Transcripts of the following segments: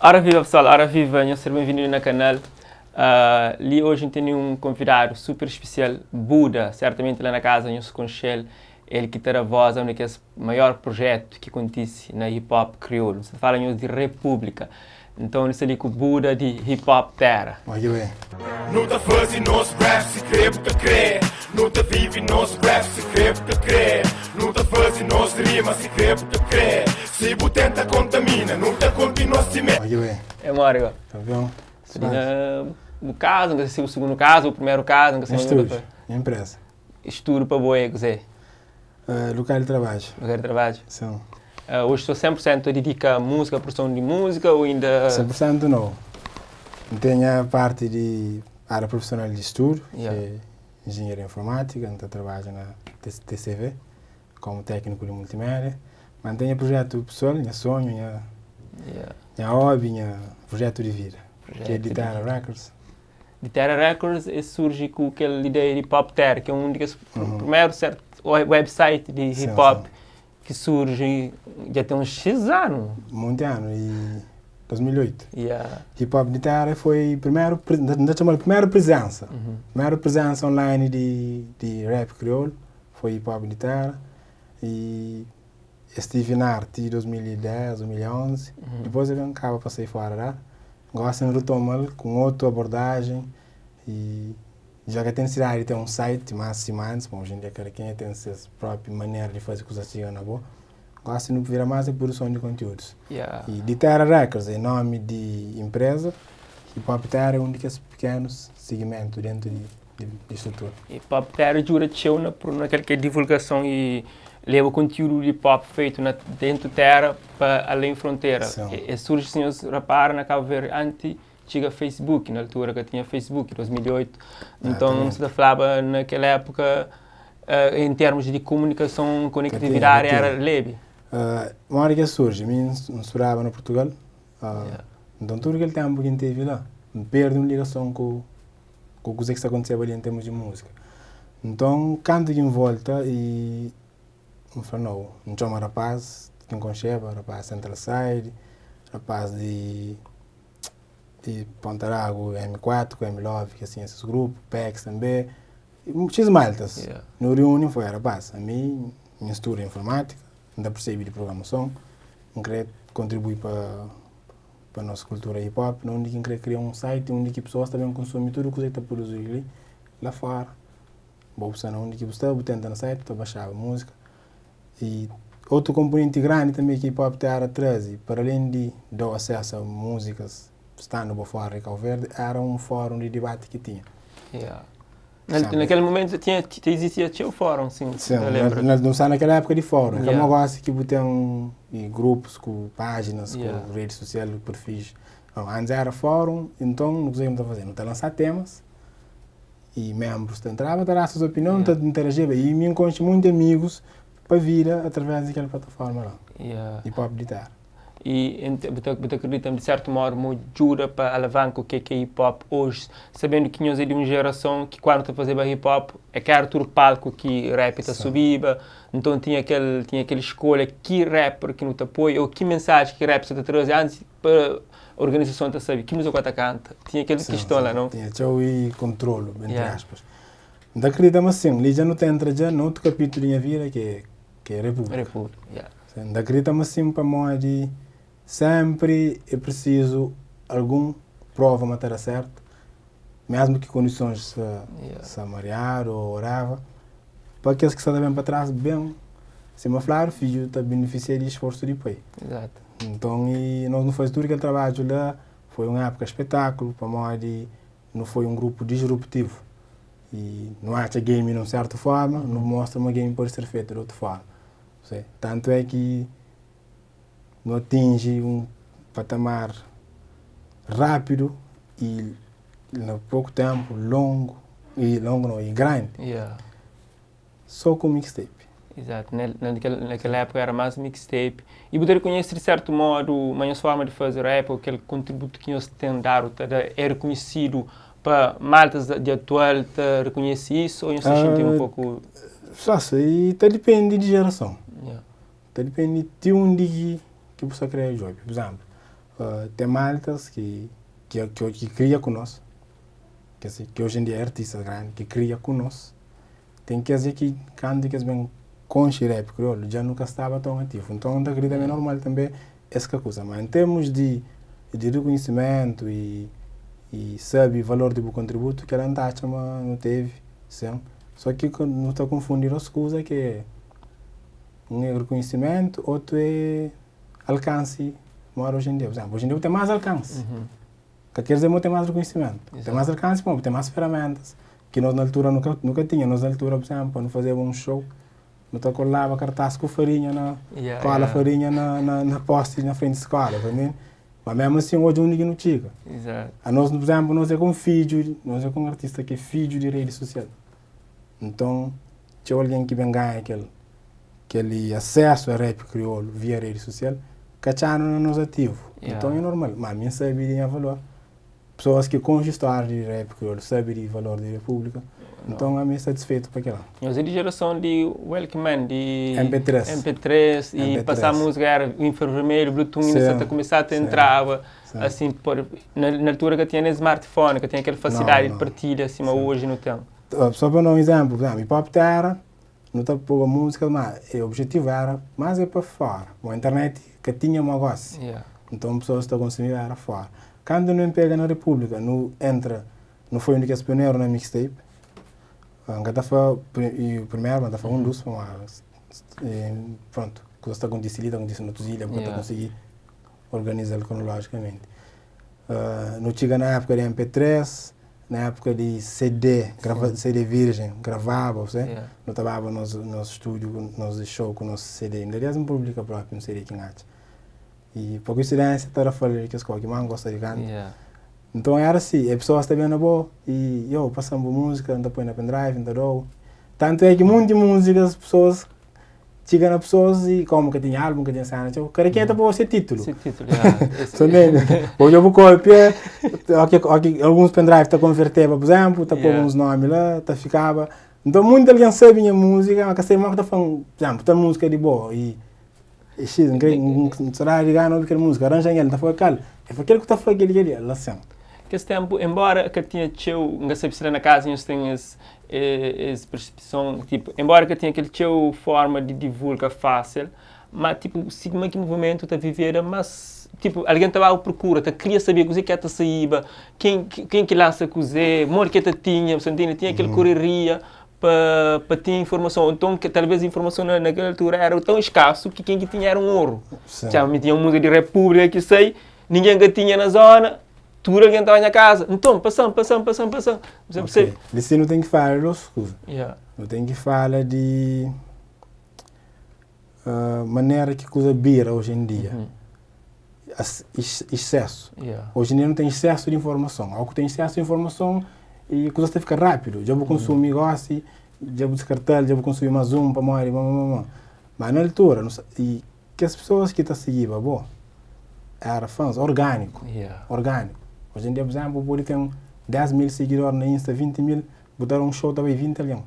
Ora viva pessoal, ora viva, nhos ser benvindu na kanal. Uh, li hoje n tene un konvidadu super spesial, Buda, sertamenti la na kaza nhos konxe-l, el ki ta da voz a un di kes maior projetu ki kontise na hip hop kriolu. N sta fala nhos di Repúblika. Nton nu sta li ku Buda di Hip Hop Terra. Oi oi. Nu ta faze nos rap si kre bu ka kre Nu ta vive nos rap si kre bu ka kre Nu ta faze nos rima si kre bu ka kre Si bu tenta kontamina nu ta kontinua sime. Oi oi. É mori go. Kanpion. Sta li na bu kaza, nka se bu sugundu kaza ou primeru kaza, nka se Nha onde estúdio, nha empresa. Estudu pa bo é kuzê? Lukal di trabadju. Lukal di trabadju. Sim. Oji sta 100% ta didika a múzika, produson di múzika ou inda? 100% nau. N ten nha parti di ária profissional di studu, ki é enjenharia informátika, N ta trabadja na TCV komu tékniku di multimédia. Ma N ten nha projetu pesoal, nha sonhu, nha nha hobby, nha projetu di vida, ki é di Terra Records. Di Terra Records es surji ku kel ideia di Pop Terra, ki é un di kes primeru sertu website di hip hop ki surji dja ten uns X anu. Monti anu, i 2008. Yeah. Hip Hop di Terra foi primeru, N ta txoma-l primeru prizensa, primeru prizensa online di di rap kriolu foi Hip Hop di Terra i es stive na ar ti 2010, 2011, dipôs el ben kaba pa sai fora di ar. Gosi N retoma-l ku un otu abordajen i dja ka ten nisisidadi di ten un site más sima antis, pamodi oji en dia kada kenha ten ses própi manera di faze kuzas txiga na bo. Gosi nu vira más é produson di kontiúdus. I di Terra Records é nómi di inpreza, Hip Hop Terra é un di kes pikénus sigimentu déntu di di strutura. Hip Hop Terra djuda txeu na na kel ki é divulgason i leba kontiúdu di hip hop feitu na déntu terra pa alén frontera. E surji si nhos rapara na Kabu Verdi anti txiga Facebook, na altura ka tinha Facebook, 2008, nton nu sa ta flaba na kel époka en termus di komunikason, konektividadi era lebi. Modi ki es surji? Mi N studaba na Purtugal, nton tudu kel ténpu ki N tevi la, N perde un ligason ku ku kuzê ki sta kontiseba li en termus di múzika. Nton kantu ki N volta i N fla nau, N txoma rapaz ki N konxeba, rapaz Central Side, rapaz di di Ponta d'Agu, M4 ku M-Love ki es tinha ses grupu, Pex tanbe, X maltas. Nu riuni, N fla, rapaz, ami N studa informátika, N ta persebe di programason, N kre kontribui pa pa nos kultura hip hop, na undi ki N kre kria un site undi ki pesoas ta ben konsumi tudu kuza ki ta produzidu li la fora. Bo bu sta na undi ki bu sta, bu ta entra na site, bu ta baxaba múzika. I otu konponenti grandi tanbe ki Hip Hop Terra traze, para alen di da-u asesu a múzikas standu bo fora di Kau Verdi, era un fórun di dibati ki tinha. Yeah. Na, na kel momentu tinha, ta existia txeu fórun, sin, Sin, ta lenbra. na, nu sta na kel époka di fórun. É ka Yeah. mo gosi ki bu ten i grupus ku pájinas, ku Yeah. redi sosial, perfis. Nau, antis era fórun, nton, kuzê ki nu ta faze? Nu ta lansa temas I membrus ta entraba ta da ses opinion, ta interajiba i mi N konxe munti amigus pa vida através di kel plataforma la, Hip Hop di Terra. I bu ta bu ta kridita di sertu modu ma djuda pa alavanka u ke ki é hip hop oji, sabendu ki nhos é di un jerason ki kuandu ta fazeba hip hop é ka era tudu palku ki rap ta subiba, nton tinha kel tinha kel skolha ki rapper ki nu ta poi ou ki mensaji ki rap sa ta traze antis pa organizason ta sabe ki múzika ku ta kanta. Tinha kel kiston la, nau? Tinha txeu i kontrolu, entri aspas. N ta kridita ma sin, li dja nu ta entra dja na otu kapítulu di nha vida ki é ki é Repúblika. Repúblika, ya. N ta kridita ma sin pamodi sénpri é prisizu algun prova ma ta da sértu, mésmu ki kondisons sta sta mariadu ô whatever, pa kes ki sta ta ben pa tras ben, sima fladu, fidju ta benefisia di sforsu di pai. Izatu. Nton, i nos nu faze tudu kel trabadju la, foi un épuka spetákulu, pamodi nu foi un grupu disruptivu i nu atxa game di un sértu fórma, nu mostra ma game pode ser fetu di otu fórma. Tantu é ki nu atinji un patamar rápidu i na poku ténpu longu, i longu nau, i grandi, sô ku mixtape. Izatu, na kel époka éra más mixtape. I bu ta rekonhese di sértu modu ma nhos forma di faze rap ô kel kontributu ki nhos ten dadu ta da é rekonhesidu pa maltas di atual ta rekonhese isu ô nhos ta xinti un poku. Sasa, i ta dipende di jerason. Ta dipende ti undi ki ki bu sta kre djobe. Pur izénplu, Ten maltas ki ki kria ku nos, ki oji en dia é artistas grandi, ki kria ku nos. Ten kes dja ki kantu ki es ben konxe rap kriolu dja nu ka staba ton ativu. Nton N ta kridita ma é normal tanbe es ka kuza. Ma en termus di di rikunhisimentu i i sabe valor di bu kontributu, kila N ta atxa ma nu tevi, sin. So ki nu ta konfundi dos kuza ki é, un é rikunhisimentu, otu é alkansi mora oji en dia. Pur izénplu, oji en dia bu ten más alkansi. Ka ker dizer ma bu ten más rikunhisimentu. Bu ten más alkansi pamodi bu ten más feramentas ki nos na altura nu ka nu ka tinha. Nos na altura, pur izénplu, pa nu fazeba un show, nu ta kolaba kartás ku farinha na kola farinha na na na posti na frenti skola, ta ntende? Ma mésmu asin, odja undi ki nu txiga. Anos, pur izénplu, nos é ka un fidju, nos é ka un artista ki é fidju di redi sosial. Nton, txeu algen ki ben ganha kel kel asesu a rap kriolu via redi sosial ka txanu na nos ativu. Nton é normal. Ma mi N sabe di nha valor. Pesoas ki konxe stória di rap kriolu sabe di valor di Repúblika. Nton ami é satisfeitu pa kila. Nhos é di jerason di Walkman, di MP3. MP3 i pasa múzika éra infravermelhu, Bluetooth inda sa ta kumesa ta entraba. Asin, na altura ka tinha nen smartphone, ka tinha kel fasilidadi di partilha sima oji nu ten. Só pa da un izénplu, pur izénplu, Hip Hop Terra, nu ta poba múzika, ma objetivu éra más é pa fóra. Bon, internet ka tinha ma gósi, nton pesoas ta konsumiba éra fóra. Kantu nu pega na Repúblika, nu entra, nu foi un di kes pioneru na mixtape, N ka ta fla primeru, ma N ta fla un dus, pamodi prontu, kuzas ta kontise li, ta kontise na otus ilha, bu ka ta konsigi organiza-l kronolojikamenti. Nu txiga na épuka di MP3, na épuka di CD, grava, CD virgem, gravaba, você? Yeah. Nu ta baba nos, nos estúdio, nos show ku nos CD. Inda dias N publika propi un CD ki N atxa. E pa koinsidênsia ta da fala di kes koki ma N gosta di kanta. Yeah. Nton era si, e pesoas ta ben na bo e yo, pasa-m bu múzika, N ta poi na pendrive, N ta da-u. Tantu é ki monti múzikas pesoas Txiga na pesoas i komu ka tinha álbum, ka tinha sena txeu, kada kenha ta poba se títulu. Se títulu, ya. So ntende? Odja bu kópia, oki, oki alguns pendrive ta konverteba, pur izénplu, ta poba uns nómi la, ta fikaba. Nton, munti algen sabe nha múzika, ma ka sabe modi ki ta fla-m, pur izénplu, tal múzika di bo i i xis, N kre, N sodadi di gana obi kel múzika, ranja-m el, N ta fla kal? El fla, kel ku ta fla kel-li, kel-li, el fla sin. Kes ténpu, enbóra ka tinha txeu, N ka sabe si la na kaza nhos ten es es persepson, tipo, enbóra ka tinha kel txeu forma di divulga fásil, má tipo, sima ki muvimentu ta viveda más, tipo, algen ta baba prokura, ta kria sabia kuzê ki el ta saíba, ken ken ki lansa kuzê, modi ki el ta tinha, bu sta ntende? Tinha kel koreria pa pa tinha informason, nton talvês informason na kel altura éra tãu eskasu ki ken ki tinha éra un oru. Txeu, mi tinha un múzika di Repúblika ki sai, ningen ka tinha na zóna, Tudu algen tava nha kaza. Nton, pasa-m, pasa-m, pasa-m, pasa-m. Ok. Li si nu ten ki fala di dos kuza. Yeah. Nu ten ki fala di uh, manera ki kuza bira oji en dia. Mm -hmm. As, excesso. Yeah. Oji en dia nu ten excesso di informason. Ao ku ten excesso di informason e kuzas ta fika rápidu. Dja bu konsumi mm -hmm. gosi, dja bu diskartal, dja bu konsumi más un pamodi, ma, ma, ma. Ma na altura, nu, e Kes pessoas ki ta sigiba bo era fãs orgâniku, orgâniku. Oji en dia, pur izénplu, bu pode ten 10 mil sigidor na Insta, 20 mil, bu ta da un show ta bai 20 algen.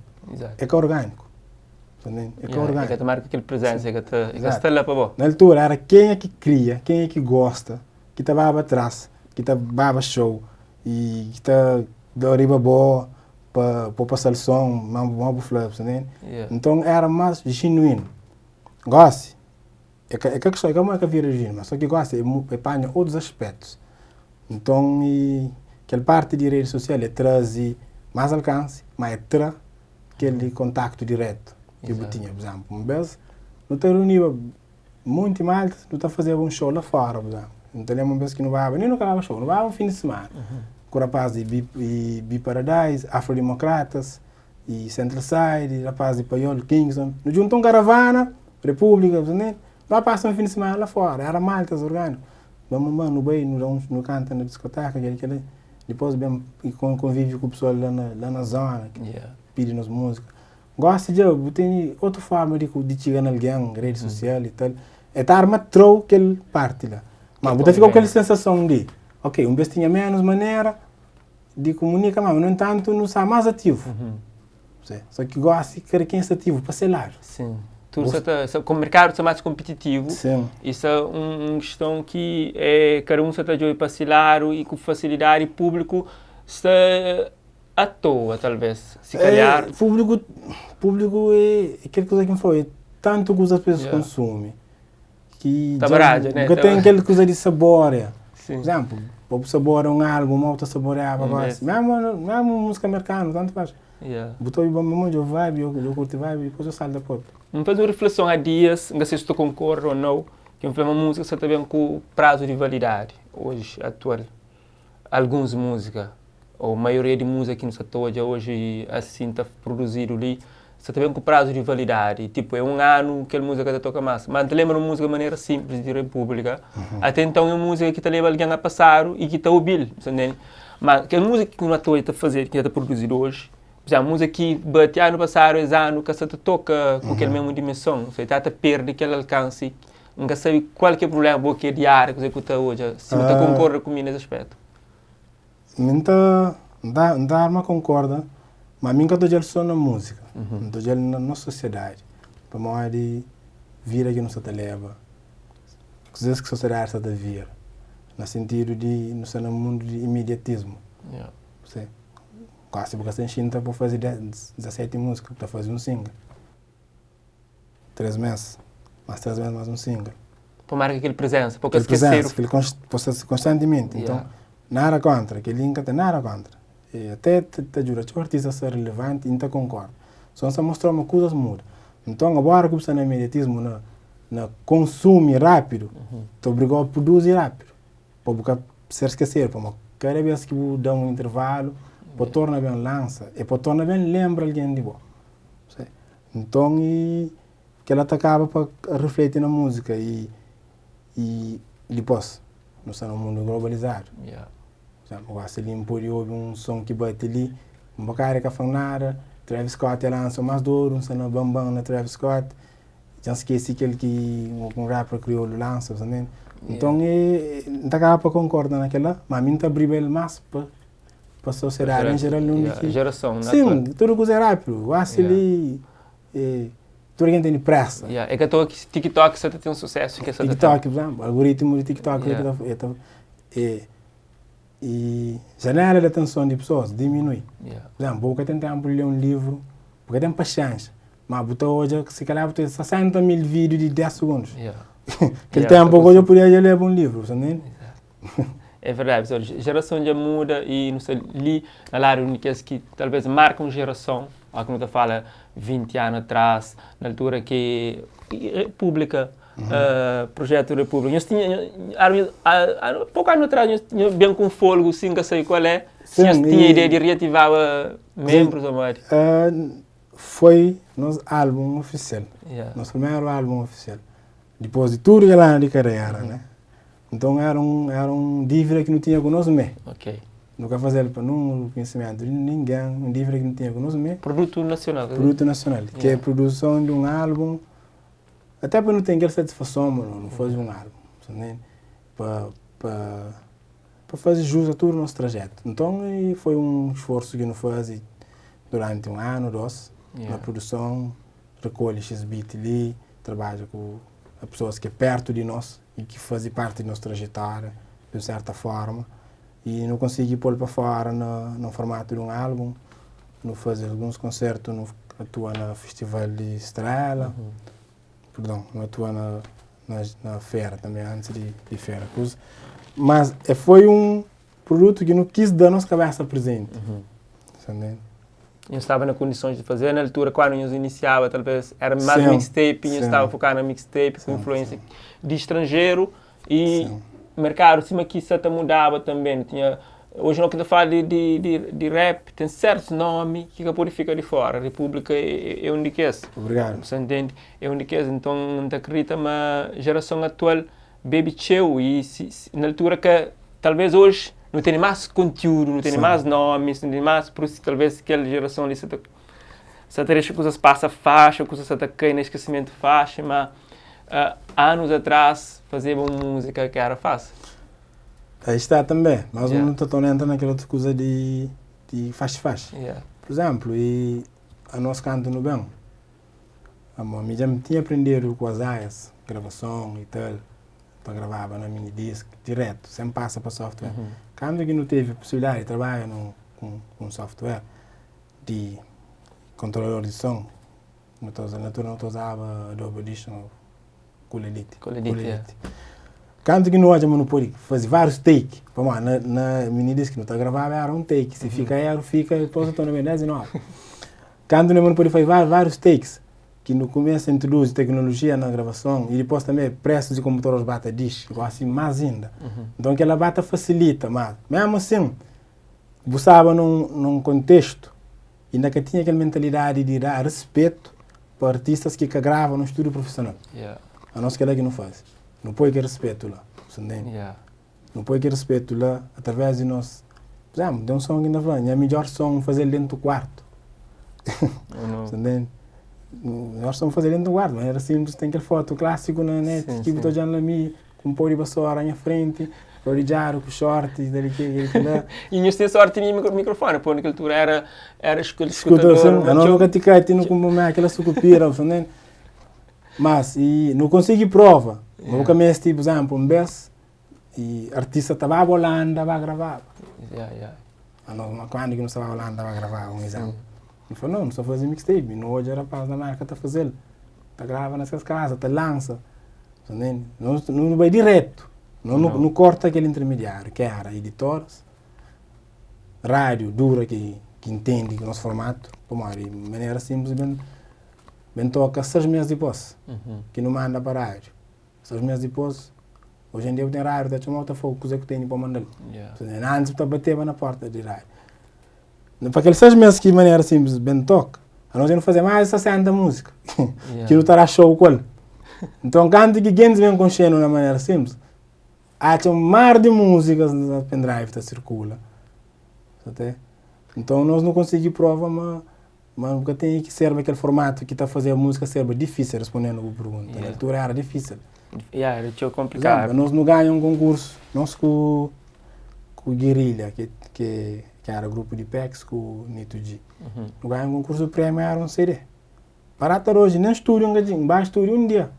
É ka orgâniku. Ta ntende? É ka orgâniku. É ka ta marka kel prezénsa, é ka ta, é ka sta la pa bo. Na altura era kenha ki kria, kenha ki gosta, ki ta baba tras, ki ta baba show i ki ta da riba bo pa pa pasa-l son, ma bu fla, bu ta ntende? Nton era más jinuínu. Gosi, é ka, é ka kistão, é ka mo é ka vira genuínu, mas só ki gosi é panha otus aspetus. Nton, i kel parti di redi sosial é traze más alkansi, má é tra kel di kontaktu diretu ki bu tinha. Pur izénplu, un bes nu ta reuniba monti malta, nu ta fazeba un xou la fóra, pur izénplu. N ta lenbra un bes ki nu baba, nen nu ka baba xou, nu baba un fin di simana ku rapaz di Bi Paradise, Afro-Dimokratas, i Central Side, i rapaz di Paiol, Kingston, nu djunta un karavana, Repúblika, nu ba pasa un fin di semana la fora, era maltas orgâniku, ba ma ma nu bai, nu da un, nu kanta na diskoteka, kel kel, dipôs ben i konvivi ku pesoal la na la na zona, ki pidi nos múzika. Gosi dja bu tene otu forma di di txiga na algen, redi sosial i tal, e ta arma trau kel parti la, ma bu ta fika ku kel sensason di, ok, un bes tinha menus manera, di kumunika ma nu entantu nu sta más ativu. Só ki gosi kada ken sta ativu pa se ladu. Sim. Tudu sa ta, sa, komu merkadu sta más konpititivu, Sim. isso é un kiston ki é, kada un sa ta djobe pa si ladu i ku fasilidadi públiku sta à toa, talvez. Si kalhar. É, públiku, públiku é kel kuza ki N fla-u, é tantu kuza pa es konsumi ki Ta dja baradja, né? bu ka Ta ten kel kuza di saborea. Sim. Por exemplo, pa bu saborea un álbum, mau bu ta saboreaba Un gosi. bes. Mesmu, mesmu múzika merkanu, tantu faz. Yeah. Bu ta obi bom djo vibe, djo curti vibe, dipôs djo salta pa otu. N faze un rifleson há dias, N ka sei si ta konkorda ou nau, ki N fla ma múzika sa ta ben ku prazu di validadi, oji, atual. Alguns múzika, ou maioria di múzika ki nu sa ta odja oji asin ta produzidu li, sa ta ben ku prazu di validadi. Tipu, é un anu kel múzika ka ta toka más. Ma N ta lenbra un múzika Manera Sinplis di Repúblika, ate nton é un múzika ki ta leba algen a pasadu i ki ta obi-l, bu sa ntende? Ma kel múzika ki nu ata odja ta fazedu, ki ta produzidu oji, pur izénplu, múzika ki bati anu pasadu, es anu ka sa ta toka ku kel mésmu dimenson, osea, ta ta perde kel alkansi. N ka sabe kual ki é prubléma, bo ki é di ária, kuzê ki bu ta odja, si bu ta konkorda ku mi nes aspétu. Mi N ta, N ta, N ta arma konkorda, ma mi N ka ta odja-l sô na múzika, N ta odja-l na nos sosiedadi, pamodi vida ki nu sta ta leba, kuzês ki sosiedadi sta ta vira, na sentidu di nu sta na mundu di imediatismu. Se, gosi bu ka sta xinta pa faze 17 múzika, bu ta faze un single. 3 mês, más 3 mês más un single. Pa marka kel prezensa, pa ka Kel skesedu. prezensa, kel kons, pa sta konstantimenti. Yeah. Nton, nada kontra, kel-li N ka ten nada kontra. E até ta ta djuda txeu artista ser relevanti i N ta konkorda. Sô N sta mostra-u ma kuzas muda. Nton, agora ki bu sta na imediatismu, na na konsumi rápidu, ta obriga-u produzi rápidu, pa bu ka ser skesedu. Pamodi kada bês ki bu da un intervalu, pa torna ben lansa, e pa torna ben lenbra algen di bo. Nton i kel-la ta kaba pa rifleti na múzika i i dipôs nu sta na un mundu globalizadu. Pur izénplu, gosi li N pode obi un son ki bate li, un bokadu e ka fla-m nada, Travis Scott e lansa más dodu, N sta na ban-ban na Travis Scott, dja N skese kel ki un rapper kriolu lansa, bu sta ntende? Nton e N ta kaba pa konkorda na kel-la, má mi N ta abriba el más pa pa sosiedadi en jeral undi ki Jerason Sim, tudu kuza é rápidu. Gosi li e tudu algen tene presa. Yeah, é ka toa ki TikTok sa ta ten susesu ki sa ta ten. TikTok, por exemplo, algoritmu di TikTok yeah. ta, e ta e e janela di atenson di pesoas diminui. Yeah. Por exemplo, bu ka ten tempu di lê un livru, bu ka ten pasiensia, ma bu ta odja si kalhar bu ta odja 60 mil vídiu di 10 segundos. Yeah. Kel Yeah, tempu ta ku dja podia dja leba un livru, bu sta ntende? É verdadi, pessoal, gerason dja muda i nu sta li na ladu di kes ki talvez marka un gerason, ó ki nu ta fala 20 anu atrás, na altura ki Repúblika, projetu Repúblika, nhos tinha, poku anu atrás nhos tinha ben ku un folgu sin ka sabe kual é, si nhos tinha ideia di reativaba menbrus ô modi? Foi nos álbum ofisial, nos primeru álbum ofisial, dipôs di tudu kel anu di karera, né? Nton éra un éra un dívida ki nu tinha ku nos mê. Ok. Nu ka faze-l pa nun rekonhisimentu di ningen, un dívida ki nu tinha ku nos mê. Produtu nasional. Produtu nasional, ki é produson di un álbun, até pa nu ten kel satisfason ma nu faze un álbun, sa ntende? Pa pa pa faze jus a tudu nos trajetu. Nton e foi un sforsu ki nu faze duranti un anu, dos, na produson, rekolhe xis beat li, trabadja ku pesoas ki é pertu di nos. i ki faze parti di nos trajetória di un serta forma i nu konsigi pô-l pa fora na na formatu di un álbun. Nu faze alguns konsertu, nu atua na festival di Estrela, perdon, nu atua na na na fera tanbe, antis di di fera kuza. Mas e foi un produtu ki nu kis da nos kabesa prezenti, sa ntende? Nhos staba na kondisons di faze na altura kuandu nhos inisiaba talvez era más mixtape nhos staba fokadu na mixtape ku influensia di stranjeru i merkadu sima ki sa ta mudaba tanbe nu tinha oji no ki ta fala di di di di rap ten sertus nomi ki ka pode fika di fora repúblika é un di kes Obrigadu. Sa ntende é un di kes nton N ta kridita ma jerason atual bebe txeu i si na altura ka talvez oji nu tene más kontiúdu, nu tene más nomis, nu tene más pur isu talvez kel jerason li sa ta sa ta dexa kuzas pasa faxi, kuzas sa ta kai na eskesimentu faxi, ma anus atrás fazeba un múzika ka era fásil. Aí está tanbê, mas nu ta torna entra na kel otu kuza di di faxi faxi. Pur izénplu, i anos kantu nu ben. Amo mi dja-m tinha prendedu ku Azaias gravason i tal, ta gravaba na mini disc diretu, sen pasa pa software. Kantu ki nu tevi pusibilidadi di trabadja na ku un software di kontrolador di son, nu ta uza, na altura nu ta uzaba Adobe Audition o Cool Edit. Cool Edit, yeah. Kantu ki nu odja ma nu pode faze várius take, pamodi na, na mini disc nu ta gravaba era un take, si fika eru fika, dipôs nu torna ben des di novu. Kantu nu pode faze várius takes, ki nu kumesa introduzi teknolojia na gravason i dipôs tanbê presus di konputadores ba ta dixi, gosi más inda. Nton kel-la ba ta fasilita, má mésmu asin bu staba nun kontestu inda ka tinha kel mentalidadi di da respetu pa artistas ki ka grava nun stúdiu profisional. Anos kel-la ki nu faze, nu poi kel respetu la, bu sta ntende? Nu poi kel respetu la através di nos. Pur izénplu, ten un son ki N ta fla, nha midjór son N faze-l déntu kuartu. Sa ntende? Midjór son N faze-l déntu kuartu. Manera sinplis, ten kel fotu klásiku na net ki bu ta odja-m la mi ku un pó di basora nha frenti, rodijadu ku xorti, kel ki, kel ki la. I nhos ten sórti di mikrofóni, pô na kel altura éra éra skutador. Skutador, sin. Anos nu ka ti kai ti nu kunpra un mákina sukupira, bu sa ntende? Mas, i nu konsigi prova ma bu ka meste, pur izénplu, un bês I artista ta baba Holanda ba gravaba. Yeah, yeah. Anos, ma kuandu ki nu sta ba Holanda ba gravaba, un izénplu. Nu fla, no, nu sta faze mixtape, nu odja rapaz na Merka ta faze-l, ta grava na ses kaza, ta lansa. Ta ntende? Nos nu bai diretu, no nu korta kel intermediáriu, ki era editoras, rádiu dura ki ki ntende nos formatu, pamodi manera sinplis ben ben toka 6 mês dipôs ki nu manda pa rádiu. 6 mês dipôs, oji en dia bu ten rádiu ta txoma-u ta fla-u kuzê ku tene pa manda-l. Antis bu ta bateba na pórta di rádiu. Pa kel 6 mês ki manera sinplis ben toka, anos dja nu faze más di 60 múzika ki nu ta da show ku el. Nton kantu ki gentis ben konxe-nu na manera sinplis, atxa un mar di múzikas na pendrive ta sirkula. Nton nos nu konsigi prova ma Ma bu ka ten ki serba kel formatu ki ta fazeba múzika serba difísil, respondendu bu pergunta. Na altura éra difísil. Ya, éra txeu konplikadu. Nos nu ganha un konkursu, nos ku ku Guerrilha, ki ki éra grupu di Pex ku Nito G. Nu ganha un konkursu, prémiu éra un CD. Pa data di oji, nen stúdiu N ka txiga, N ba stúdiu un dia.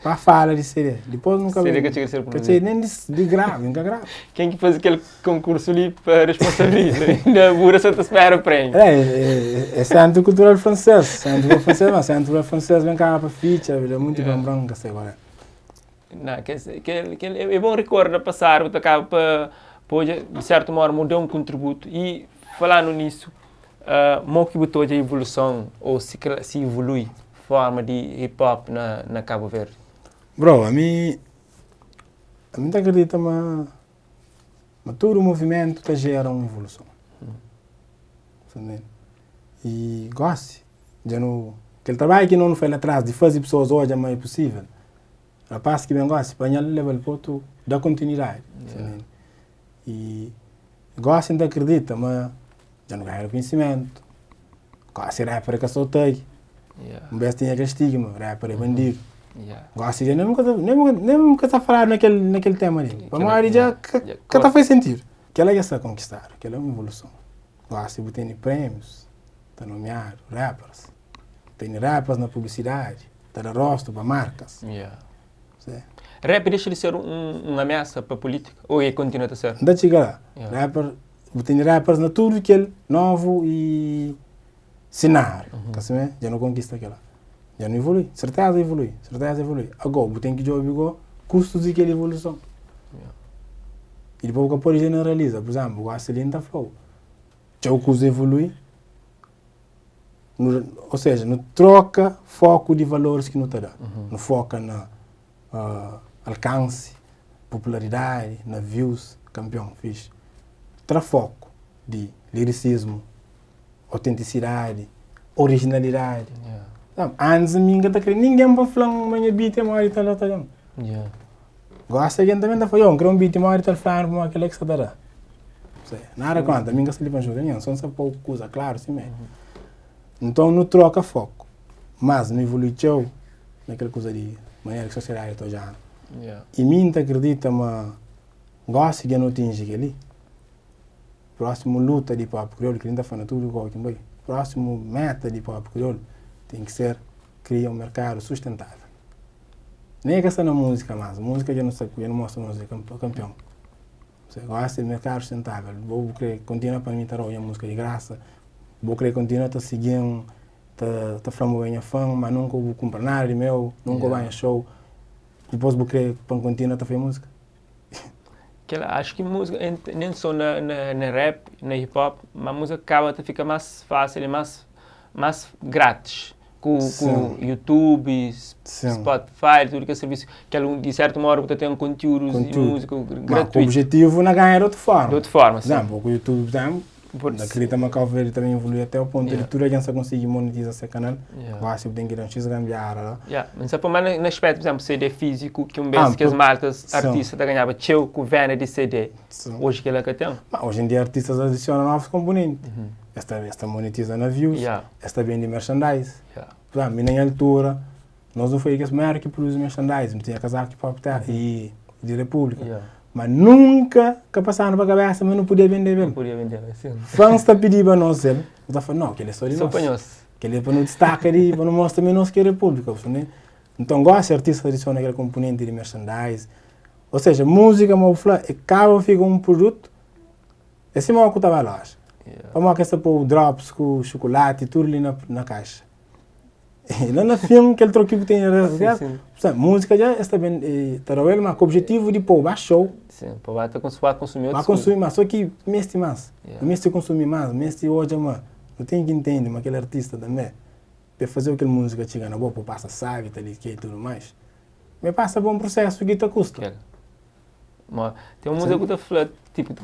Pa fala di CD. Dipôs nu ka CD ka txiga di ser Ka txiga nen di grava, N ka grava. Ken ki faze kel konkursu li pa responsabiliza? Inda bura sa ta spera prémiu. É, é, é Centro Cultural Francês. Centro Cultural Francês, mas Centro Cultural Francês ben kaba pa fitxa, vida muito yeah. bom, ka sei qual é. Não, que, que, que, é bom recorda passar, ta acaba pa, pa odja, de certo modo, muda um contributo. E falando nisso, uh, mo ki bu ta odja evoluson ou si, si evolui forma di hip hop na, na Cabo Verde? Bro, ami ami ta acredita ma ma tudu movimentu ta gera un evoluson. Sa ntende? E gosi dja nu kel trabadju ki no nu fai la tras di fazi pesoas odja ma é pusivel, rapaz ki ben gosi panha-l leba-l pa otu da kontinuidadi. Sa ntende? E gosi N ta akredita ma dja nu ganha rekonhisimentu, gosi rapper é ka so thug, un bes tinha kel stigma, rapper é bandidu, gosi dja nen nen ka ta faladu na kel na kel tema li, pamodi dja ka ta fai sentidu. Kela dja sta konkistadu, kela é un evoluson, gosi bu tene prémius ta nomiadu rappers, tene rappers na publisidadi ta da rostu pa markas. Rap dexa di ser un amiasa pa pulítika ô el kontinua ta ser? N ta txiga la. Rapper, bu tene rappers na tudu kel novu i sináriu. Ka simé? Dja nu konkista kela. Dja nu evolui. Serteza evolui. Serteza evolui. Agó, bu ten ki djobe gó kustus di kel evoluson. I dipôs bu ka pode jeneraliza. Pur izénplu, gósi li N ta fla-u, txeu kuza evolui, Nu, ou seja, nu troka foku di valoris ki nu ta da. Nu foka na uh, alkansi, popularidadi, na views, kampion, fixe. Tra foku di lirisismu, autentisidadi, originalidadi. Yeah. Sabe? Antis mi nka ta kre ningen pa fla-m ma nha beat é modi tal ou tal. Yeah. Gosi algen tanbe ta fla, yo, N kre un beat modi tal flanu pamodi kel-la ki sta ta da. Sei, nada kontra, mi N ka sta li pa N julga ningen, so N sta pô kuza klaru simé. Nton nu troka foku, mas nu evolui txeu na kel kuza di manera ki sosiedadi ta odja-nu. I mi N ta kridita ma gosi dja nu atinji kel-li, prósimu luta di hip hop kriolu, kel-li N ta fla na tudu kau ki N bai, prósimu meta di hip hop kriolu ten ki ser. Kria un merkadu sustentável. Nen é ka sta na múzika más. Múzika dja nu sta, dja nu mostra nos é kanpion. Gosi é merkadu sustentável. Bo bu kre kontinua pa mi ta da-u nha múzika di grasa, bo kre kontinua ta sigi-m, ta ta fla-m bo é nha fan, ma nunka bu kunpra nada di meu, nunka bu bai nha show, dipôs bu kre pa N kontinua ta faze múzika? Kel acho ki múzika nen so na na rap, na hip hop, ma múzika kaba ta fika más fásil i más más grátis ku ku YouTube, Spotify, tudu kes servisu ki algun di sertu modu bu ta ten kontiúdus di múzika gratuitu. Ku objetivu na ganha di otu forma. Di otu forma, sin. Ku YouTube, por exemplu, N akredita ma Cabo Verde também evolui até o ponto de tudu algen sa konsigi monetiza se kanal. Gosi bu ten ki da un xis gambiara la. Ya, N sa poi ma na aspétu, por exemplu, CD fíziku ki un bes kes maltas artista ta ganhaba txeu ku venda di CD. Oji kel-la ka ten. Ma oji en dia artistas adisiona novus konponenti. Es ta es ta monetiza na views, es ta bende merchandise. Por exemplu, mi na nha altura, nos nu foi kes primeru ki produzi merchandise. Nu tinha kazaku di Pop Terra i di Repúblika. Ma nunka ka pasaba pa kabesa ma nu podia bendeba el. Fans ta pidiba nos el, nu ta fla, no, kel-li é só di nos. Kel-li é pa nu distaka di, pa nu mostra ma é nos ki é Repúblika. Nton, gosi artistas adisiona kel konponenti di merchandise. Ou seja, múzika, ma bu fla, é kaba fika un produtu, é sima ku ta ba loja. Pamodi ki es ta pô drops ku xukulati tudu li na kaixa? La na fin, kel troki ku ten múzika dja es ta ben, ta da-u el, ma ku objetivu di pô-u ba show. Sim, pa ba ta ba konsumi otus. Ba konsumi mas, só ki mesti mas. Nu mesti konsumi mas, mesti odja ma nu ten ki ntende ma kel artista tanbe, pa el faze-u kel múzika txiga na bo, pa bu pasa sabi, ta li, ke i tudu mais. Ma el pasa pa un prusésu ki ta kusta. Ma ten un múzika ku ta fla, tipu,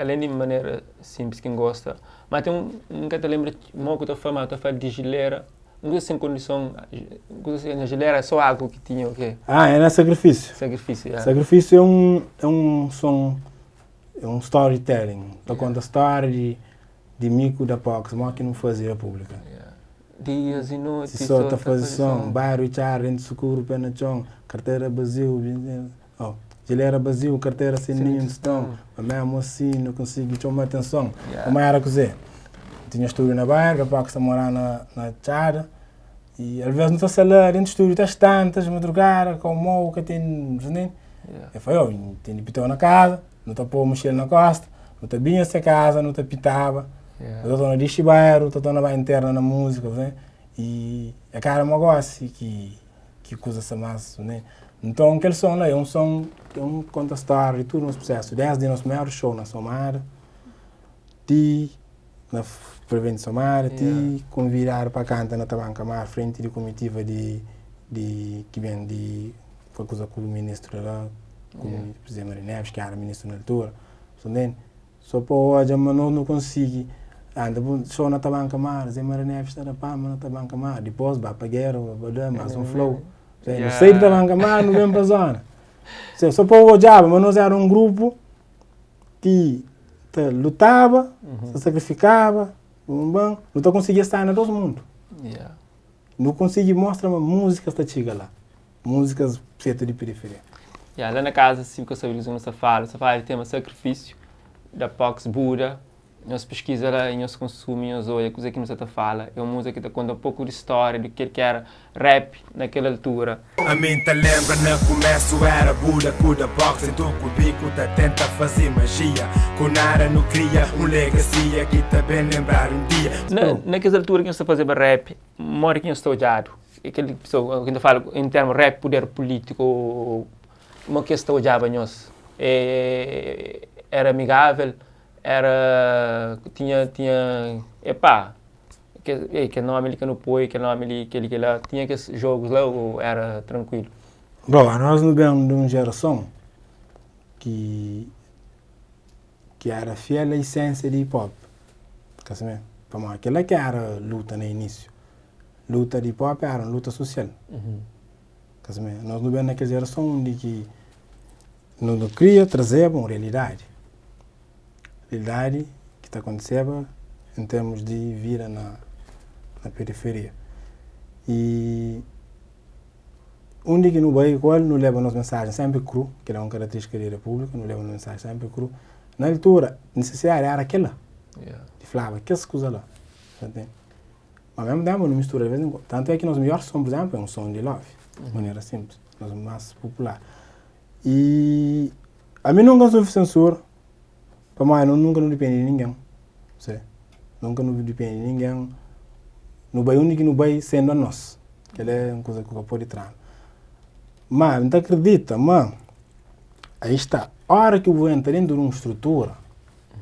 alén di manera sinplis ki N gosta, ma ten un, N ka ta lenbra mo ku ta fla, ma ta fla di jilera, un kuza sen kondison, un kuza sen, na jilera é só agu ki tinha o ke? Ah, é na Sakrifísiu. Sakrifísiu, ya. Sakrifísiu é un, é un son, é un storytelling, ta konta stória di, di mi ku Da Pox, mo ki nu faze Repúblika. Dias i noti Si só ta faze son, bairro i txara, denti sukuru, pé na txon, kartera baziu, oh, jilera baziu, kartera sen ninhun tiston, ma memu asi nu konsigi txoma atenson. Kuma era kuzê? Tinha stúdiu na bairro, rapaz ki ta mora na na txada, i alvês nu ta sta la dentu stúdiu ta às tantas, madrugada, kau mau, ka ten, el fla, oh, ten di pitau na kaza. Nu ta pô mochila na kosta, nu ta binha se kaza, nu ta pitaba, nu ta torna dixi bairro, ta torna ba interna na múzika, né? E é ka éra mo gósi ki ki kuza sta más, né? Nton kel son la é un son, é un konta stória di tudu nos prusésu, desdi nos primeru show na Somada ti na Preventi Somada, ti konvidadu pa kanta na Tabanka Mar frenti di kumitiva di di ki ben di pa kuza ku ministru la, ku José Maria Neves, ki éra ministru na altura, sa ntende? So pa odja ma nos nu konsigi anda bu show na Tabanka Mar, Zé Maria Neves ta da palma na Tabanka Mar, dipos ba pa gera, ba da mas un flow, nu sai di Tabanka Mar nu ben pa zona, so pa odjaba ma nos éra un grupu ki ta lutaba, ta sakrifikaba, nu ta konsigia sta na dos mundu. Nu konsigi mostra ma múzikas ta txiga la, múzikas fetu di periferia. Ya, la na kaza si bu ka sabe di kuzê ki nu sta fala, nu sta fala di tema sakrifisiu, da Pox Buda, nhos piskiza la i nhos konsumi, nhos odja kuzê ki nu sta ta fala. É un múzika ki ta konta un poku di stória di kel ki éra rap na kel altura. Ami N ta lenbra na kumesu era Buda ku da box Dentu ku biku ta tenta faze majia Ku nada nu kria un legasia ki ta ben lenbradu un dia. Na na kes altura ki nhos ta fazeba rap, modi ki nhos ta odjadu? E kel pesoa ki N ta fala en termu rap puder pulítiku o mo ki es ta odjaba nhos? E era amigável? Era tinha tinha epá Kel kel nomi li ka nu poi, kel nomi li kel-li kel-la. Tinha kes jogus la ô éra trankuilu? Bom, anos nu ben di un jerason ki ki éra fiel a isensia di hip hop, ka si? Pamodi kel-la ki éra luta na inísiu. Luta di hip hop éra un luta susial, ka si? Nos nu ben na kel jerason undi ki nu nu kria trazeba un realidadi. Realidadi ki ta kontiseba en termus di vida na na periferia. I undi ki nu bai ku el, nu leba nos mensajen senpri kru, kel-la é un karateristika di Repúblika, nu leba nos mensajen senpri kru. Na altura, nisisidadi éra kel-la, di flaba kes kuza la, sa ntende? Ma ao mesmu tempu nu mistura de vez en quando. Tantu é ki nos midjor son, por exemplo, é un son di love, di manera simples, nos mas popular. I ami nunka N sufri sensura, pamodi no nunka nu dipende di ningen, se, nunka nu dipende di ningen, nu bai undi ki nu bai sendu anos, kel-la é un kuza ki ka pode tra-nu. Ma N ta kridita ma, aí sta, ora ki bu entra dentu di un strutura,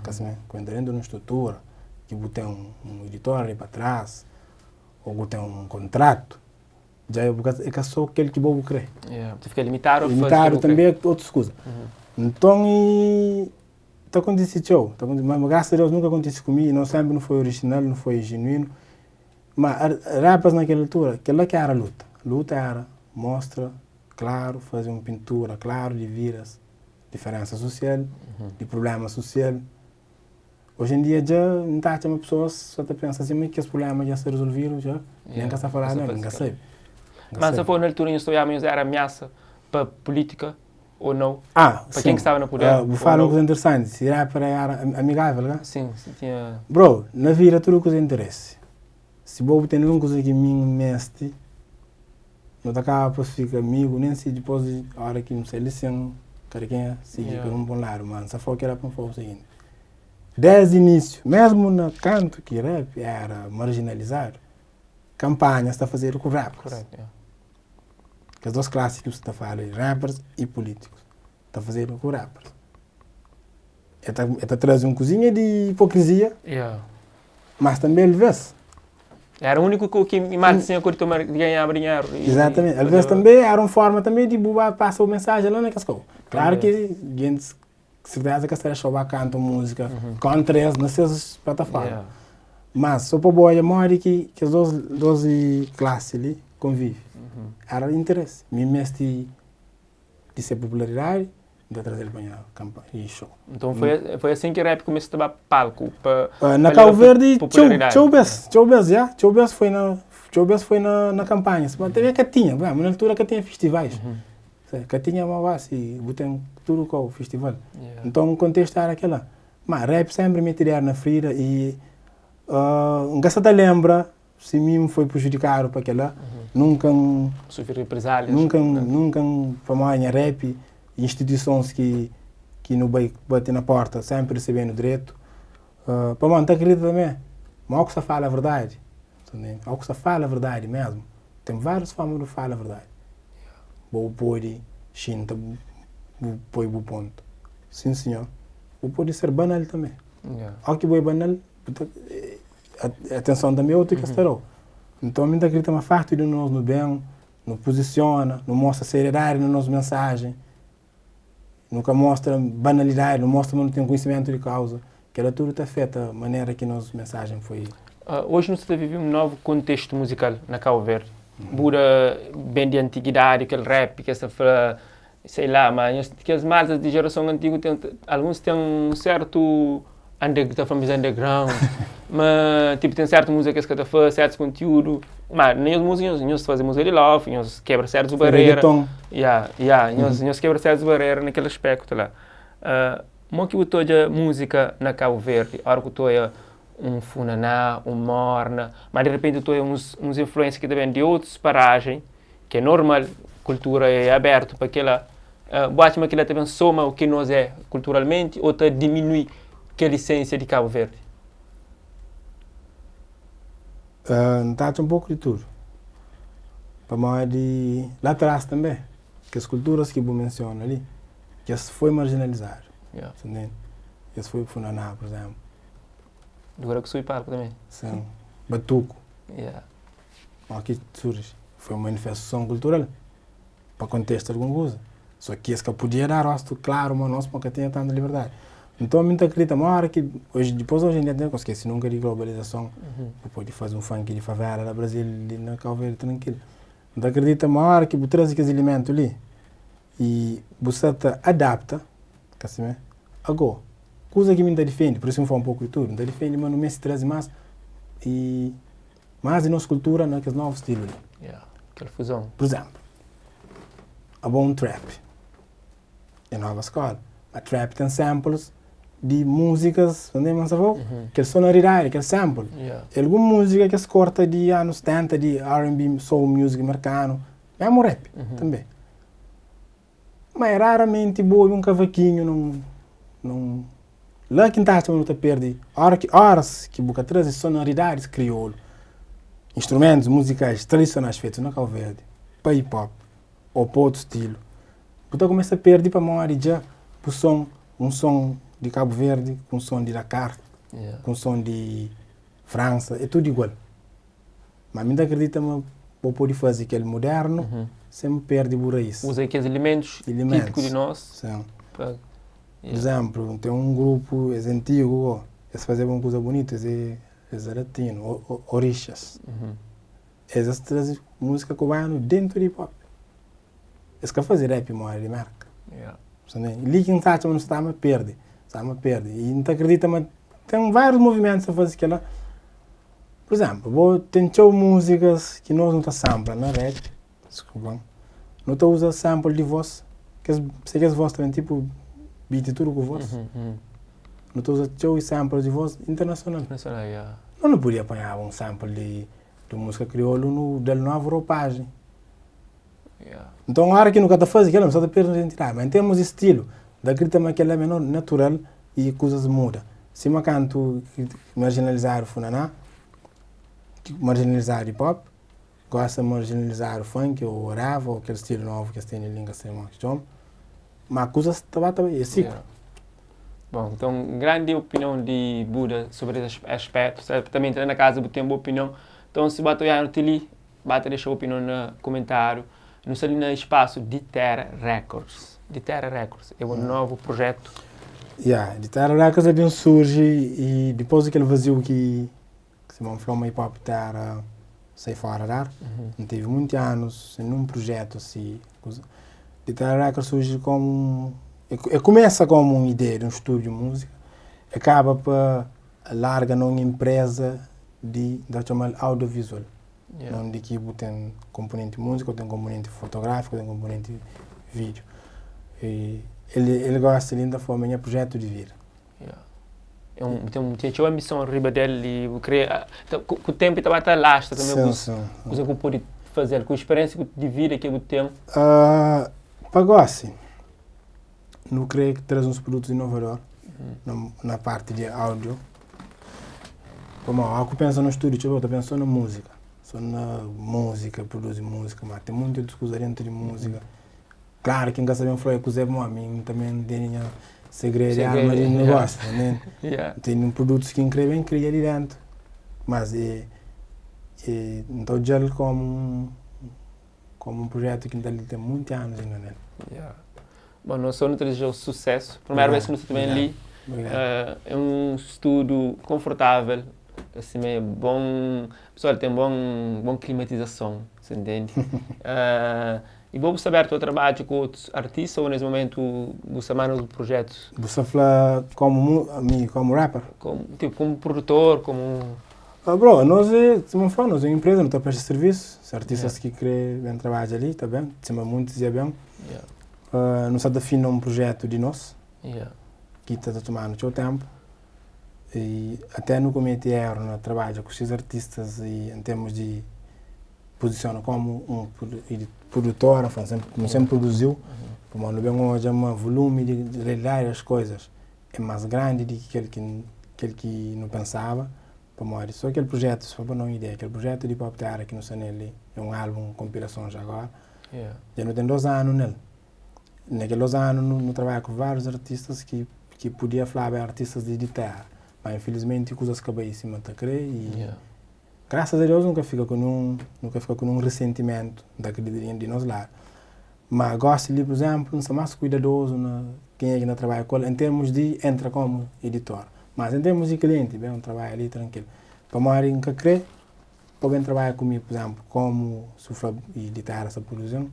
Ka sima ku entra dentu di un strutura ki bu ten un editor ali pa tras o bu ten un kontratu dja bu ka é ka so kel ki bo bu kre. Yeah, bu ta fika limitadu a faze kel Limitadu bu kre. tanbe otus kuza. Nton i ta kontise txeu, ta kontise ma grasas a Deus nunka kontise ku mi, nos senpri nu foi orijinal, nu foi jinuínu. Ma rappers na kel altura, kel-la ki éra luta. Luta éra mostra klaru, faze un pintura klaru di vidas. Diferensa susial, di prubléma susial. Oji en dia dja N ta atxa ma pesoas sa ta pensa si ma kes prubléma dja sta rezolvidu dja, nen ka sta faladu nada, N ka sabe. Mas sa for na altura nhos ta odjaba ma nhos éra amiasa pa pulítika ô nau? Ah, Pa ken ki staba na puder Bu ô fala un nau? kuza interesanti, si rapper éra amigável, ka? Sin, si tinha. Bro, na vida tudu kuza é interesi. Si bo bu ten algun kuza ki mi N meste, Nu ta kaba pa fika amigu nen si dipos di ora ki nu sai li sin kada kenha sigi kada un pa un ladu ma N sa fla kila pa N fla-u siginti desdi inisiu mesmu na kantu ki rap era marjinalizadu kanpanhas ta fazedu ku rappers kes dos klasi ki bu sta ta fala li rappers i pulitikus ta fazedu ku rappers. E ta, e ta traze un kuzinha di hipokrizia, Yeah. mas tanbe alvês. Era úniku ku ki Marta tinha ku di toma di ganhaba dinheru. E, Exatamente. Alvês tanbe era un forma tanbe di bu ba pasa bu mensajen la na kes kau. Klaru ki gentis serteza ka sta dexau ba kanta un múzika kontra es na ses plataforma. Yeah. Mas so pa bu odja modi ki kes dos klasi li konvive. Era interesi. Mi mesti di se popularidadi, N ta traze-l pa nha kanpanha i show. Nton foi, foi asin ki rap kumesa ta ba palku pa Na pa Cabo leba Verde txeu, popularidadi. txeu bes, txeu bes, ya, txeu bes foi na, txeu bes foi na, na kanpanha. Sima tanbe ka tinha, ma na altura ka tinha festivais. Ka tinha ma gosi bu ten tudu kau festival. Nton kontestu era kela. Ma rap senpri meti dedu na frida i N ka sa ta lenbra Si mi N foi prejudikadu pa kela, nunka N. Sufri represálias. Nunka N, nunka N, pamodi nha rap, instituisons ki ki nu bai bati na porta senpri resebenu dretu. Pamodi N ta akredita tanbe ma óki bu sta fala verdadi, óki bu sta fala verdadi mesmu, ten várius forma di fala verdadi. Bo bu pode xinta bu poi bu pontu, sin sinhor, bu pode ser banal tanbe. Óki bo é banal, bu ta. Atenson tanbe é otu ki es ta da-u. Nton, mi ta kridita ma faktu di nos nu ben, nu puzisiona, nu mostra seriedadi na nos mensajen, nu ka mostra banalidadi, nu mostra ma nu ten konhisimentu di kauza, kel-la tudu ta afeta manera ki nos mensajen foi. Oji nu sta ta vive un novu kontestu muzikal na Kabu Verdi. Bu da ben di antiguidadi, kel rap ki es ta fla, sei la, ma nhos kes maltas di jerason antigu ten alguns ten un sertu under ta fla-m underground ma tipo ten sertu múzika ki es ka ta faze sertus kontiúdu ma na nhos múzika nhos nhos faze múzika di love nhos kebra sertus barera Reggaeton. ya ya nhos nhos kebra sertus barera na kel aspektu la uh, mo ki bu ta odja múzika na Kabu Verdi ora ku ta odja un funaná un morna ma di repenti bu ta odja uns uns influênsia ki ta ben di otus parajen ki é normal, kultura é abertu pa kila. Bu atxa ma kila ta ben soma u ki nos é kulturalmenti ô ta diminui kel isensia di Kabu Verdi? N ta atxa un poku di tudu. Pamodi la tras tanbe, kes kulturas ki bu mensiona li, kes foi marjinalizadu. Sa ntende? Kes foi funaná, pur izenplu. Dura ku subi palku tanbe. Sin. Batuku. Ó ki surji foi un manifestason kultural pa kontesta algun kuza. Só ki es ka podia da rostu klaru ma nos pa ka tinha tantu liberdadi. Nton mi ta kridita ma ora ki oji dipôs oji en dia ka skese nunka di globalizason bu pode faze un funki di favela na Brazil li na Kau Verdi trankilu. N ta kridita ma ora ki bu traze kes ilimentu li i bu sta ta adapta ka si mé? Ago kuza ki mi ta difende pur isu ki N fla un poku di tudu N ta difende ma nu meste traze mas i Más di nos kultura na kes novu stilu li. Yeah, kel fuzon. Pur izénplu, abo un trap é nova skóla, ma trap ten samples di múzikas, kel sonoridadi, kel sample. E algun múzika ki es korta di anus 70 di R&B, soul music merkanu, mesmu rap tanbe. Ma é raramenti bu obi un kavakinhu nun nun la ki N ta atxa ma nu ta perde ora ki oras ki bu ka traze sonoridadis kriolu, instrumentus muzikais tradisionais fetus na Kau Verdi pa hip hop o pa otu stilu, bu ta kumesa perde pamodi dja bu son un son di Kabu Verdi ku un son di Dakar ku un son di Fransa é tudu igual. Ma mi N ta akredita ma bo pode faze kel modernu sen perde bu rais. Uza kes elementus típiku di nos. Sin. Pur izénplu, ten un grupu, es é antigu go, es fazeba un kuza bunitu, es é es é latinu, Orixas. Es es traze múzika kubanu déntu di hip hop. Es ka faze rap modi di Merka. Li ki N ta atxa ma nu sta ma perde, sta ma perde. I N ta akredita ma ten várius movimentus ta faze kel-la. Pur izénplu, bo ten txeu múzikas ki nos nu ta sampla na rap, diskulpa-m, nu ta uza sample di vós, kes, se kes vós ta ben tipu beat tudu ku vós, nu ta uza txeu samples di vós internasional. Internasional, ya. Nos nu podia panhaba un sample di di un múzika kriolu nu da-l novu ropajen. Ya. Nton, óra ki nu ka ta faze kel-la, nu sta ta perde nos identidadi. Ma en termus di stilu, N ta kridita ma kel-la é natural i kuzas muda. Sima kantu marjinalizadu funaná, marjinalizadu hip hop, gosi sta marjinalizadu funk ô whatever, ô kel stilu novu ki es tene li, N ka sabe modi ki txoma. Ma kuzas ta ba ta bai, é siklu. Bon, nton, grandi opinion di Buda sobri es aspétu. Sertamenti la na kaza bu ten bu opinion. Nton, si bu ba ta oiá-nu ti li, Ba ta dexa opinion na kumentáriu. Nu sta li na spasu Di Terra Records. Di Terra Records é un novu projetu. Ya, Di Terra Records a ben surji i dipôs di kel vaziu ki sima N fla ma hip hop terra sai fora d'ar, N tevi munti anus sen nun projetu asi kuza. Di Terra Records surji komu, e kumesa komu un ideia di un studu di múzika, e kaba pa larga na un enpreza di, N ta txoma-l audiovisual. Yeah. Undi ki bu ten komponenti múzika, bu ten komponenti fotográfiku, bu ten komponenti vídeo. E el, el gosta li, N ta fla ma é nha projetu di vida. Yeah. É un, ten, ten txeu ambison riba del i bu kre, ta, ku, ku tempu ta ba ta lastra também Sim, sim. kuza ku pode fazer, ku experiência di vida ki bu ten. Uh, pa gosi, nu kre traze uns produtus inovador na, na parti di áudio. Pamodi, óras ki bu pensa na stúdiu, txeu bês bu ta pensa sô na múzika, sô na múzika, produzi múzika, má ten monti otus kuza déntu di múzika. Klaru ki N ka sabe N fla é kuzê pamodi mi N tanbe N tene nha segredu di alma di negósiu, N tene produtus ki N kre ben kria li déntu, mas é N ta odja-l kómu Komu un projetu ki N ta li ten munti anus inda nel. Yeah. Bon, nos só nu ta deseja-u susesu. Primeru bes ki nu sta ta ben li, é un studu konfortável, asi mé bon, pesoal ten bon, bon klimatizason, sa ntende? I bo bu sta abertu a trabadja ku otus artista ô nes momentu bu sta más na otu projetus? Bu sta fla komu mi komu rapper? Komu, tipo, komu produtor, komu Ah bro, nos é, sima N fla, nos é un inpreza, nu ta presta sirvisu. Se artistas ki kre ben trabadja li, ta ben, sima muntis dja ben. Nu sa ta finda un prujetu di nos, ki ta ta toma-nu txeu tenpu. I até nu komete eru na trabadja ku ses artistas i en termus di puzisiona komu un produtor, nu senpri produziu, pamodi nu ben odja ma vulumi di realidadi das koizas é más grandi di ki kel ki kel ki nu pensaba, pamodi sô kel prujetu, sô pa da un ideia, kel prujetu di Pop Terra ki nu sta nel li, é un álbun, konpilason já agora, dja nu ten dos anu nel. Na kel dos anu nu trabadja ku várius artistas ki ki pudia flaba é artistas di di terra, ma infilismenti kuzas ka bai sima ta kre i grasas a Deus nu ka fika ku nun nu ka fika ku nun risentimentu, N ta akridita di nos ladu. Ma gosi li, pur izénplu, N sta más kuidadozu na kenha ki N ta trabadja ku el en termus di entra kómu editor. Mas en termus di klienti, ben, N trabadja li trankilu. Pamodi N ka krê pa ben trabadja ku mi, pur izénplu, kómu si bu fla editar sta produzi-m,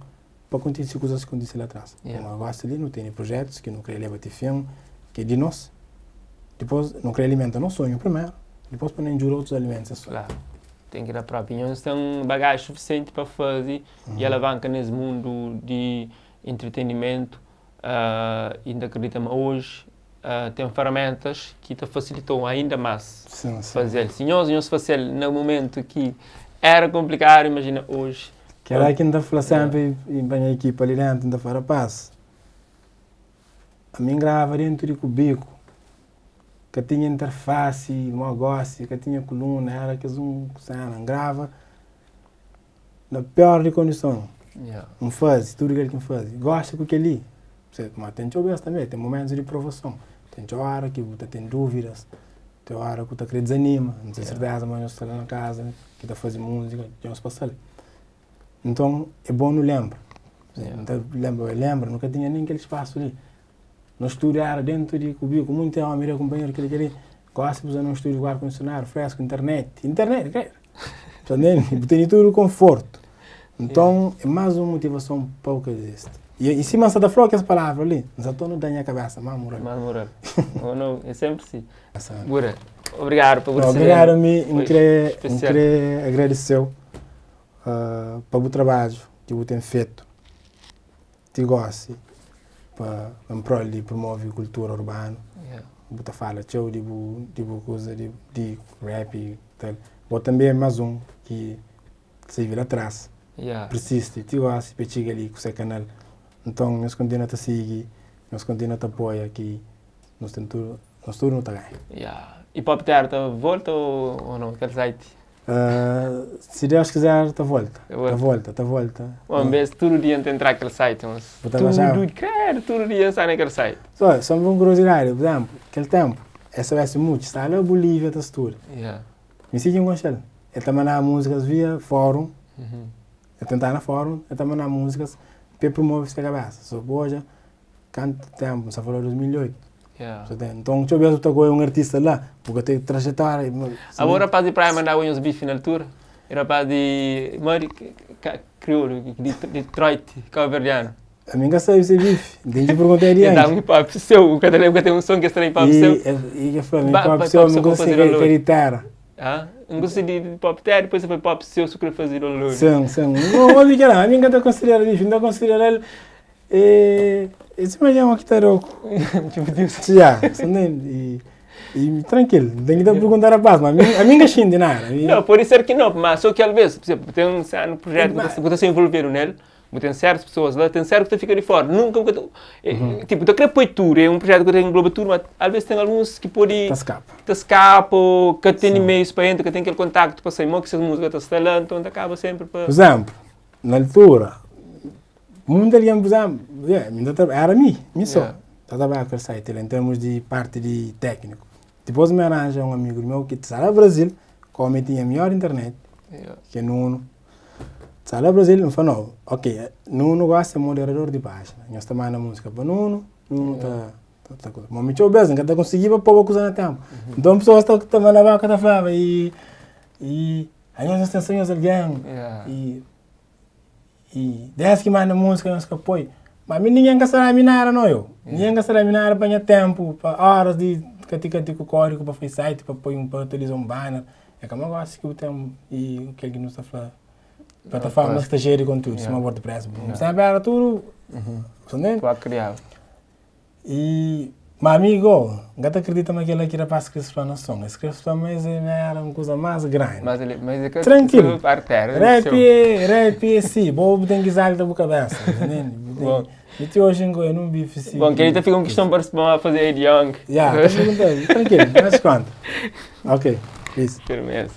pa kontise kuzas ki kontise la tras. Pamodi gosi li nu tene prujetus ki nu krê leba ti fin, ki é di nos. Dipôs nu krê alimenta nos sonhu primeru, dipôs pa nu djuda otus alimenta ses sonhu. Klaru, ten ki da própi. Nhos ten bagaji sufisienti pa faze i alavanka nes mundu di entretenimentu i N ta kridita ma oji. Ten feramentas ki ta fasilita-u ainda más faze-l. Si nhos, nhos fase-l na momentu ki éra konplikadu, imajina oji. Kel-la ki N ta fla sénpri pa nha ekipa li déntu, N ta fla, Rapás, ami N grava déntu di kubiku, ka tinha interfasi mó gósi, ka tinha kuluna, éra kes un séna. N grava Na pior di kondison, N faze tudu kel ki N faze. Gosta ku kel-li, ma ten txeu bês tanbê, ten momentus di provason. Ten txeu óra ki bu ta ten dúvidas, ten óra ki bu ta krê dizanima. N ten serteza ma nhos sta la na kaza ki ta faze múzika, dja nhos pasa-l. Nton, é bon nu lenbra. N ta lenbra, lenbra, nu ka tinha nen kel spasu li. Nos studu éra déntu di kubiku, monti ómi da kunpanheru kel-li, kel-li. Gósi bu sta na un studu ku ar kondisionadu, frésku, internet. Internet, krê! Ta ntende? Bu tene tudu konfortu. Nton, é más un motivason pa bu ka dizisti. I sima N sta ta fla-u kes palavra li, N sta torna da nha kabésa más mural. Más mural. Ô nau, é sénpri si. Bura, obrigadu pa bu resebe-nu. Obrigadu ami, N krê, N krê agradese-u pa bu trabadju ki bu ten fetu. Ti gosi pa en prol di promove kultura urbanu bu ta fala txeu di bu di bu kuza di di rap i tal bo tanbe é mas un ki sirbi la tras pirsisti ti gosi pa txiga li ku se kanal nton nhos kontinua ta sigi nhos kontinua ta apoia ki nos ten tudu nos tudu nu ta ganha. Hip Hop Terra ta volta o no kel site? Si Deus quiser, ta volta. Ta volta, ta volta. Un bes tudu dia N ta entra kel site, mas Bu ta baixaba? Tudu, credo, tudu dia N sta na kel site. Só, só un kuriosidadi, por exemplu, kel tempu, SOS Mucci staba la Bolívia ta studa. Yeah. Mi si ki N konxe-l. El ta mandaba múzikas via fórum, el ta entraba na fórum, el ta mandaba múzikas pa el promove se kabesa. So bu odja Kantu tempu, N sta fala 2008. Yeah. So ten, nton txeu bes bu ta goia un artista la, bu ka ten trajetória. Abo rapaz di praia mandaba nhos bifi na altura? E rapaz di modi kriolu di Detroit, kabuverdianu. Ami N ka sabe se bifi, N ten ki pergunta Edi Yankee. Dá-m hip hop seu, bu ka ta lembra ka ten un son ki es tra hip hop seu. E ke fla-m hip hop seu, mi gosta ke di tera. Ah, N gosta di hip hop tera, depois e fla hip hop seu, su kre faze download. Sim, sim. N obi kela, ami N ka ta konsidera bifi, N ta konsidera-l E e sima dja ki ta da ku Tipo Deus. Ya, sa ntende? E e trankil, N ten ki ta pergunta rapaz, ma ami ami N ka xinti nada. Ami Não, pode ser ki não, mas só ki alvês, por exemplo, ten un sértu projetu ki bu ta ser envolvedu nel, bu ten sértus pesoas la, ten sértus ki ta fika di fora, nunka bu ka ta, tipo, bu ta kre poi tudu, é un projetu ki ta engloba tudu, ma alvês ten alguns ki pode Ta skapa. ta skapa ô ka tene meius pa entra, ka ten kel kontaktu pa sai, mo ki ses múzika ta sta la, nton ta kaba sénpri pa. Por exemplu, na altura, Munti algen, pur izénplu, mi N ta éra mi, mi sô, ta trabadjaba ku kel site la, en termus di parti di tékniku. Dipôs mi aranja un amigu di meu ki sta la Brazil, kómu el tinha mior internet ki Nunu, sta la Brazil, N fla, no, ok, Nunu gósi é moderador di pájina, nhos ta manda múzika pa Nunu, Nunu ta ta kuza. Ma mi txeu bês N ka ta konsigiba poba kuza na ténpu. Nton pesoas ta ta mandaba ka ta flaba, i i anhos nhos ten sô nhos algen, i I des ki manda múzika nhos ka poi. Ma mi ningen ka sta da mi nada no yo. Ningen ka sta da mi nada pa nha tempu, pa horas di kati kati ku kódigu pa fai site, pa poi un pa atualiza un banner. É ka ma gosi ki bu ten i kel ki nu sta fla plataformas ki sta xeiu di kontiúdu, sima WordPress. Bu sabe era tudu, bu sta ntende? E ma ami go, N ka ta kridita ma kel-la ki rapaz kris fla na son. Es kre fla ma es era un kuza más grandi. Mas ele, mas é ka Tranquilo. Artéria, Rap é, rap é si, bo bu ten ki zalta bu kabesa, entende? Bu ten Bom. Mi ti oji N goia nun bife si. Bom, kel-li ta fika un kiston pa pa faze Ed Young. Ya, ta pergunta, tranquilo, mas konta. Ok, peace. Firmeza.